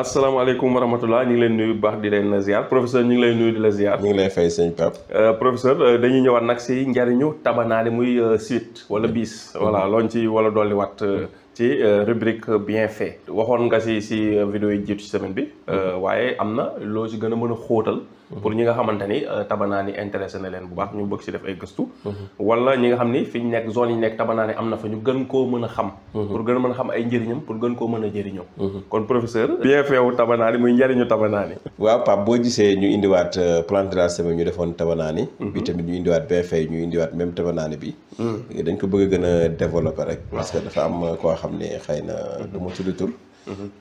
asalaamaaleykum wa rahmatulah ñu ngi leen nuyu bu baax di leen ziar professeur ñu ngi lay nuyu di la ziar. ñu ngi lay fay sëñ Pape. professeur dañuy ñëwaat nag si njariñu tabanaane muy suite wala bis. voilà looñ ci wala dolli waat ci rubrique bienfait. waxoon nga si vidéo yi jiitu ci semaine bi. waaye am na loo si gën a mën a xóotal. pour ñi nga xamante ni tabanaane intéressé na leen bu baax ñu bëgg si def ay gëstu. wala ñi nga xam ni fi ñu nekk zone yi nekk tabanaane am na fa ñu gën koo mën a xam. pour gën a mën a xam ay njëriñam pour gën koo mën a jëriñoo. kon professeur. bienfait wu tabanaane muy njëriñu tabanaane. waaw Pape boo gisee ñu indiwaat plante de la semaine ñu defoon tabanaane. bi tamit ñu indiwaat bienfait ñu indiwaat même tabanaane bi. dañ ko bëgg a gën a développer rek. parce que dafa am koo xam ne xëy na du ma tudd tur.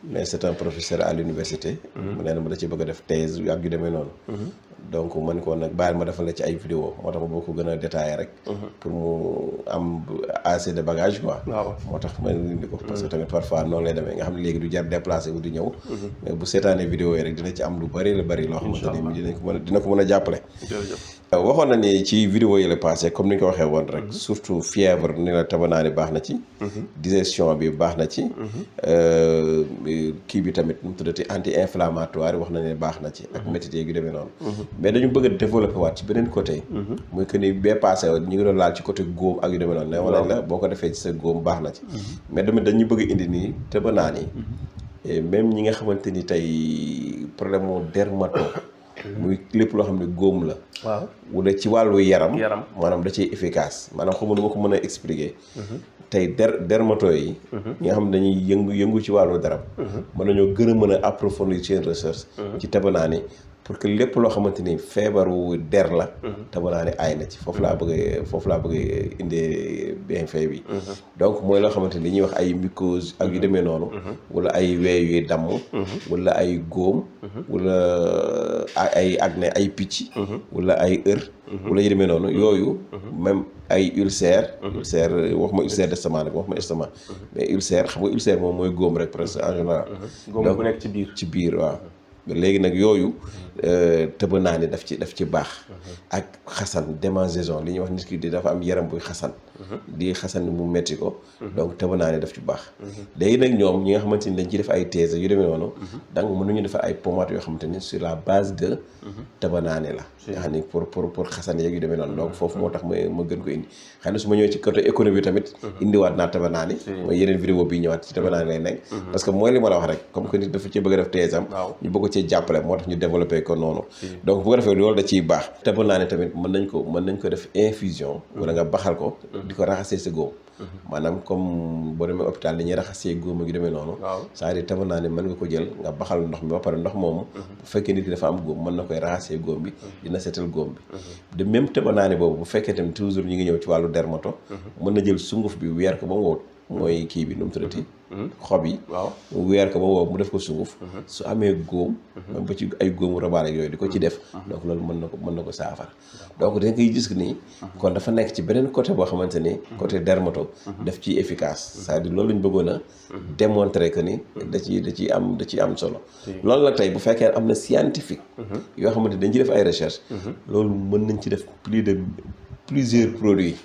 mais c'est un professeur à l'université. mu ne ma da ci bëgg a def thèse ak yu demee noonu. donc man ko nag baal ma defal la ci ay vidéo moo tax ma boo ko gën a détaillé rek. pour mu am assez de bagage quoi. waaw moo tax ma indi ko. parce que tamit parfois noonu lay demee nga xam ne léegi du jar déplacé wu di ñëw. mais bu seetaanee vidéo yi rek dina ci am lu bari loo xamante ni dina ko mën a jàppale. waxoon na ni ci vidéo yi la passé comme ni nga ko waxee woon rek. surtout fièvre ni la tabanaane baax na ci. digestion bi baax na ci. kii bi tamit mu tuddati anti inflammatoire wax na ne baax na ci. ak métit yu demee noonu. mais dañu bëgg a développer waat ci beneen côté. muy que ni bee passé ñu ngi doon laal ci côté góom ak yu demee noonu. ne wala la boo ko defee ci sa góom baax na ci. mais tamit dañu bëgg indi nii tabanaane yi. même ñi nga xamante ni tey problème mu dermato. muy lépp loo xam ne góom la. waaw wala ci wàllu yaram. maanaam da ciy efficace maanaam xamu nu ma ko mën a expliquer. tey dermato yi. ñi nga xam ne dañuy yëngu ci wàllu darab. mën nañoo gën a mën a approfondir seen recherche. ci tabanaane pour que lépp loo xamante ni feebaru der la. tabanaane aay na ci foofu laa bëgg indee bienfait bi. donc mooy loo xamante ni li ñuy wax ay mycose ak yu demee noonu. wala ay weew yuy damm. wala ay góom. wala ay acné ay picc. wala ay wala yu demee noonu yooyu. même ay ulcère. wax ma ulcère d'estomac nag wax ma estomac. mais ulcère xam nga ulcère moom mooy góom rek presque en général. góom bu nekk ci biir waaw. léegi nag yooyu tabanaane daf ci baax. ak xasan démangeaison li ñuy wax nit ki di dafa am yaram buy xasan. di xasan mu metti ko. donc tabanaane daf ci baax. léegi nag ñoom ñi nga xamante ni dañ ciy def ay thèse yu demee noonu. donc mënuñu defar ay pommades yoo xamante ni sur la base de. tabanaane la. nga xam ni pour xasan yeeg yu demee noonu. donc foofu moo tax ma gën ko indi xam ne su ma ñëwee ci côté économie tamit. indiwaat naa tabanaane. mooy yeneen vidéo bi ñëwaat ci tabanaane lay nekk. parce que mooy li ma la wax rek comme que nit dafa ci bëgg a def thèse am. ñu bëgg ci jàppale moo tax ñu développé ko noonu. donc bu ko defee loolu da ciy baax. tabanaane tamit mën nañ ko def infusion. wala nga baxal ko. di ko raxasee sa góom. maanaam comme boo demee hôpital dañuy raxasee góom ak yu demee noonu. c'est-à-dire tabanaane mën nga ko jël nga baxal ndox mi ba pare ndox moomu. bu fekkee nit ki dafa am góom mën na koy raxasee góom bi. dina seetal góom bi. de même tabanaane boobu bu fekkee tamit toujours ñu ngi ñëw ci wàllu dermato. mën na jël sunguf bi weer ko ba mu wow. mooy kii bi nu mu tuddati xob yi. waaw mu weer ko ba wow mu def ko sunguf. su amee góom. ba ci ay góomu robaale yooyu di ko ci def. donc loolu mën na ko saafara. donc da ngay gis ni. kon dafa nekk ci beneen côté boo xamante ni. côté dermato. daf ciy efficace. c'est-à-dire loolu lañ bëggoon a démontrer que ni. da ciy am solo. loolu nag tey bu fekkee am na scientifique. yoo xamante dañ ci def ay recherche. loolu mën nañ ci def plusieurs produits.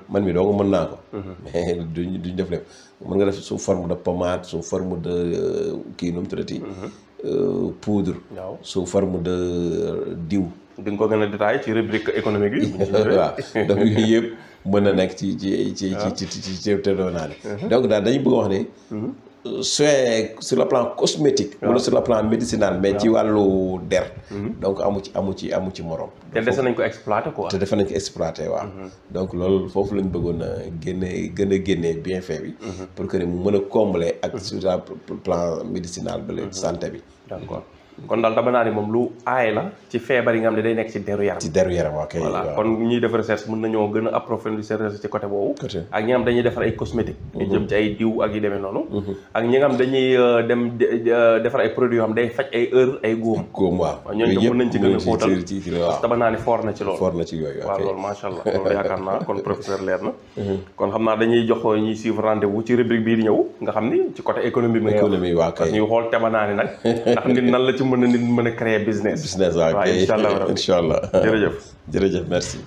man mi dong mën naa ko. mais duñ def lépp mën nga def sous forme de pommade sous forme de kii nu mu tuddati. poudre. sous forme de diw. di nga ko gën a détaillé ci rubrique économique yi. waaw donc yooyu yëpp mën na nekk ci tabanaane. donc daal dañu bëgg a wax ne. soin sur le plan cosmétique. wala sur le plan médicinal mais ci wàllu der. donc amu ci morom. te dese nañ ko exploité quoi. te defe nañ ko exploité waaw. donc loolu foofu lañ bëggoon a génnee bienfait bi. pour que mu mën a combler ak sur le plan médicinal ba la santé bi. d'accord kon daal tabanaane moom lu aay la ci feebar yi nga xam ne day nekk ci deru yaram. ci deru yaram ok. voilà kon ñuy def recherche mën nañoo gën a approfondir seen recherche ci côté boobu. ak ñi nga xam dañuy defar ay cosmétique. ñu jëm ci ay diw ak yi demee noonu. ak ñi nga xam dañuy dem defar ay produits yoo xam day faj ay ay góom. waaw ñooñu mën nañ ci gën a xóotal waaw tabanaane fort na ci loolu. fort na ci yooyu waaw loolu macha allah loolu yaakaar naa kon professeur leer na. kon xam naa dañuy jox ñuy suivre rendez-vous ci rubrique bii di ñëw nga xam ni ci côté économie bi. économie waaw kay ñuy xool tabanaane nag ndax nit nan la ci mën a créer business waaw kay incha allah jërëjëf merci